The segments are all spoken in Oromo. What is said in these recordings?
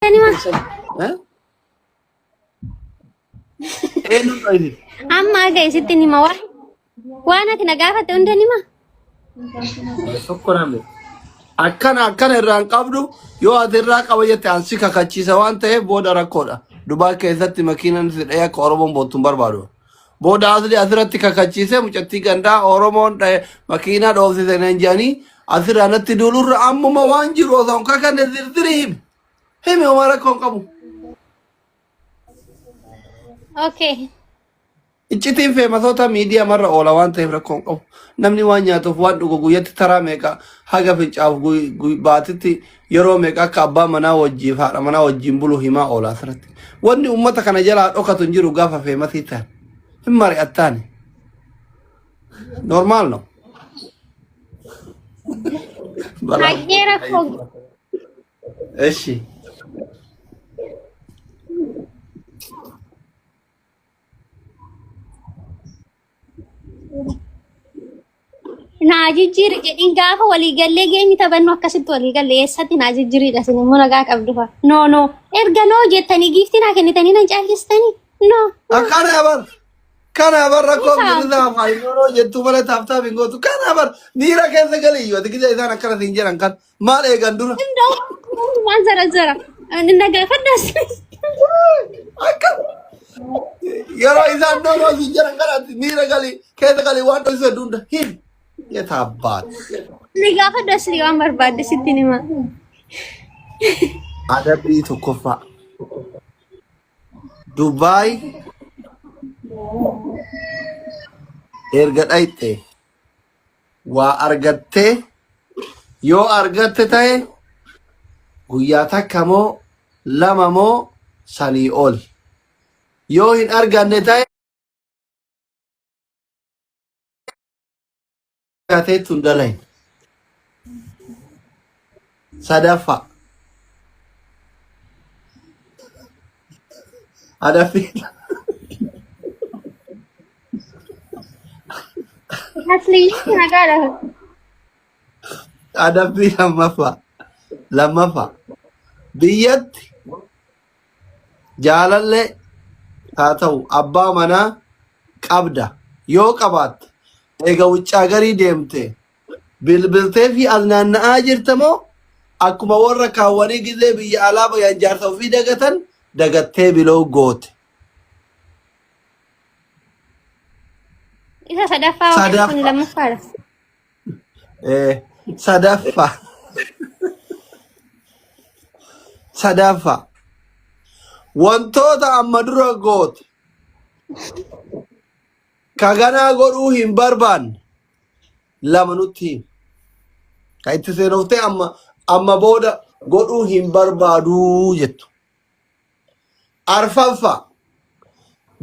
Anima Eh? Eenyuun dhoysite? amma aga isitti nima waan waan ati na gaafatte hunda nima. Tokko namni. Akkana akkana irraa hin qabdu yoo ati irraa qaba jette an si kakachiisa waan ta'eef booda rakkoodha. Dubaay keessatti makiinaan si dhahee akka Oromoon boottu hin barbaadu. Booda asli asirratti kakachiisee mucattii gandaa Oromoon dhahe makiinaa dhoofsise nan jedhanii asirraa natti duulurra ammuma waan jiru osoo hin kakanne zirzirii himi. Himi homaa rakkoo hin qabu. Okay. Iccitiin feemasoota miidiyaa marra oola waan ta'eef rakkoo hin qabu. Namni waan nyaatuuf waan dhugu guyyatti taraa meeqa haga fincaaf baatitti yeroo meeqa akka abbaa manaa wajjiif haadha manaa wajjiin bulu himaa oola asirratti. Wanni uummata kana jalaa dhokatu hin jiru gaafa feemasii ta'an. Hin mari'attaani. Normaal no. Balaa. Hayyee rakkoo. Eshi. Naa jijjiiri jedhiin gaafa walii gallee geemii taphannu akkasitti walii galle eessatti naa jijjiiriidha isin immoo nagaa qabdu fa'a. No no erga noo jettanii giiftii naa kennitanii nan caalchistanii no no. Akkana bar. Kana bar rakkoo Isa. jirrisaa faayinoo jettuu malee taaftaaf hin gootu. Kana bar miira keessa galii yoo ati gisa isaan akkana siin jedhan kan maal eegan dura. እንደው waan zara zara na gaafadhaas. Akka yeroo isaan noonoo siin jedhan kan ati miira galii keessa galii waan dhoksise hunda hin yetaabbaat. Na gaafadhaas waan barbaadde sitti hima. Adabbii tokkoffaa. Dubaay erga dhayxe waa argattee yoo argatte ta'e guyyaa takka moo lama moo sanii ol yoo hin arganne ta'e teettu hin dalayin. Sadaffaa. Adabbii Asli nagaadha. adabbii lammaffaa. Lammaffaa. Biyyatti jaalallee haa ta'u abbaa manaa qabda yoo qabaatte eega wuccaa garii deemte bilbiltee fi as naanna'aa jirta moo akkuma warra kaawwanii gizee biyya alaa bayan jaarsa ofii dagatan dagattee biloo goote. Isa sadaffaa kun Sadaffaa. lammaffaadha. Sadaffaa. Sadaffaa. Wantoota amma dura goote ka ganaa godhuu hin barbaanne lama nutti himi. Ka itti seenoftee amma amma booda godhuu hin barbaaduu jettu. Arfaffaa.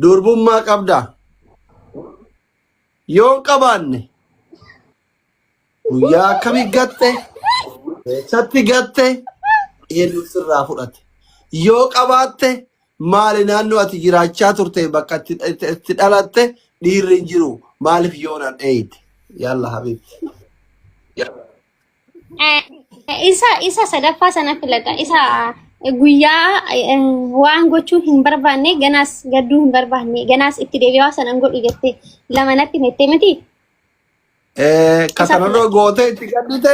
Durbummaa qabdaa. Yoo hin qabaanne guyyaa akkamii gatte eessatti gatte eenyu sirraa fudhate yoo qabaatte maali naannoo ati jiraachaa turte bakka itti itti dhalatte dhiirri hin jiru maaliif yoonaan dheeyite yalla habiibti. Isa sadaffaa sana filata. Isa guyyaa waan gochuu hin barbaanne ganaas gadduu hin barbaanne ganaas itti deebi'aa waan sana hin godhu jettee lama natti himettee miti. Ka Isa kanarra filata. gootee itti gaddite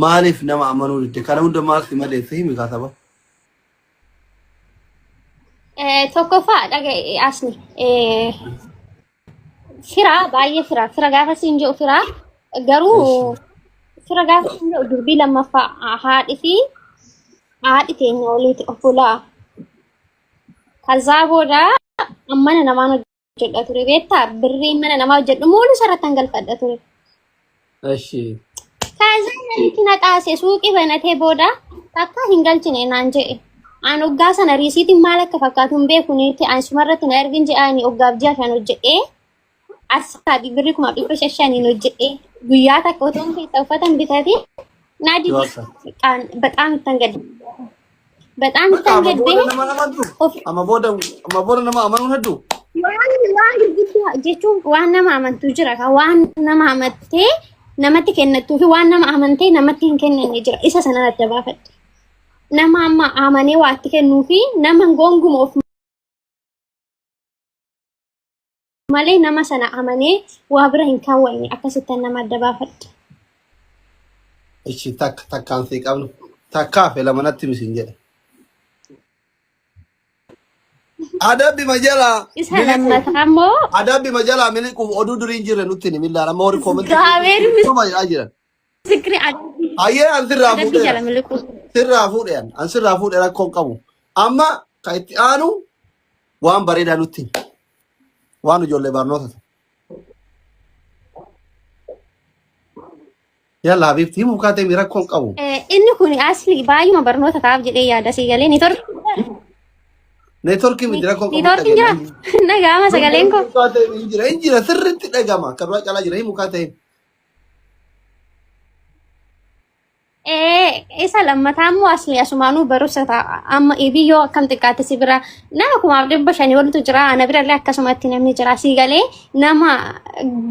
Maaliif nama amanuu didde? Kana hunda maal si madeesse himi kaa saba. Tokkoffaa dhaga'i asni. Fira baay'ee fira fira gaafa siin jedhu fira garuu fira gaafa siin jedhu durbii lammaffaa haadhi fi haadhi teenya waliiti obbolaa. Kazaa booda mana namaan hojjedha ture beektaa birrii mana namaa hojjedhu muulu sarratti hangalfadha ture. Eshi. Kaazaa namichi na xaase suuqii banatee booda takka hin galchine naan jedhe. An hoggaa sana riisiitiin maal akka fakkaatu hin beeku niitti an sumarratti na ergin jedha ani hoggaaf ji'a 5 hojjedhee asxaa birrii 5,500 hojjedhee guyyaa takka otoo hin keessa uffata hin bitatin naa dide. Bexaam ittan gadde. Bexaam Bakka ittan amma gaddee booda nama amantu. of Amma booda nama amanuun hedduu. Waan gurguddaa jechuun waan nama amantu jira ka waan nama amantee namatti kennattuu fi waan nama amantee namatti hin kennanne jira isa sana adda baafadhe. Nama amma amanee waa itti kennuu fi nama gonguma of malee nama sana amanee waa bira hin kaawwanne akkasittan nama adda baafadhe. Ishi takka takkaan sii qabnu takkaa fi lama natti misin jedhe. Adabbi majalaa Isa lammataa immoo adabbi majalaa miliquuf oduu durii hin jirre nutti hin millaan amma warri koomentii Gaabeen soba jedhaa jiran. misikri adabbii Hayyee an sirraa adabbii fuudheera. jala miliquu. Sirraa fuudhe an. An sirraa fuudhe rakkoo hin qabu. Amma kan itti aanu waan bareedaa nutti himi. Waan ijoollee barnoota ta'u. Yalla habiibti himuu kaatee mi rakkoo hin qabu. Inni kun asli baay'uma barnoota ta'aaf jedhee yaada sii galee niitoorkii Neetworkii miti rakkoo hin qabu. niitoorkiin jira. Dhaga'ama sagaleen koo. Himuu kaatee hin jira hin jira sirriitti dhagama kan duraa caalaa jira himuu kaatee. Isa lammataa immoo asli asumaanuu barumsa ta'a. Amma ibiyyoo akkam xiqqaate si bira nama 5,500 olitu jira. Ana birallee akkasumatti namni jira. Sii galee nama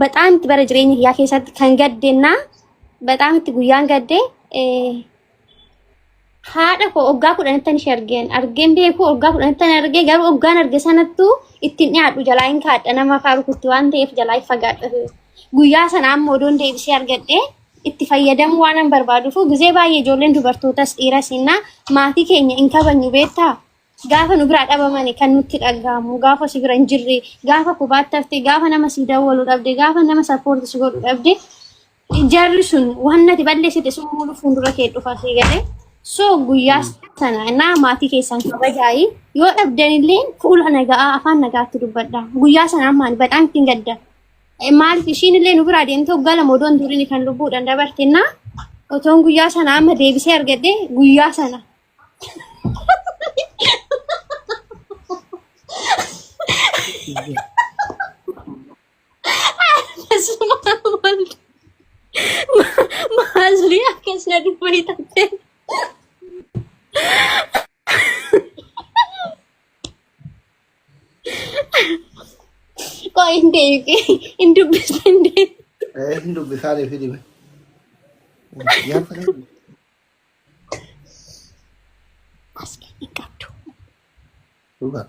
baxaam itti bara jireenya kiyyaa keessatti kan gaddennaa baxaam itti guyyaan gadde haadha koo waggaa 10ttan ishee argeen argeen beeku waggaa 10ttan argee garuu waggaan arge sanattuu ittiin dhiyaadhu jalaa hin kaadha nama afaan rukutti waan ta'eef jalaa hin fagaadha. Guyyaa sana amma odoon deebisee argadhee itti fayyadamuu waanan barbaaduuf gizee baay'ee ijoolleen dubartootas dhiiras innaa maatii keenya hin kabajnu beektaa. Gaafa nu biraa dhabamani kan nutti dhaga'amu gaafa si bira hin jirre gaafa kophaatti hafte gaafa nama si dawwalu dhabde gaafa nama sappoorti si godhu dhabde jarri sun waan nati balleessite sun mulu fuuldura kee dhufa si galee. So guyyaa sana innaa maatii keessan kabajaayi yoo dhabdanillee fuula nagaa afaan nagaatti dubbadha. Guyyaa sana ammaan badhaan ittiin gadda. Maaliif ishiin illee nu biraa deemte waggaa 2 odoon turin kan lubbuudhaan dabarte naa otoon guyyaa sana amma deebisee argadhe guyyaa sana. Maazli akkas na dubbate. Qoy hin deebi'e hin dubbisa hin deebi'e. Hin dubbisaa fi dhime. Yaa As hin qabdu. Dhugaa.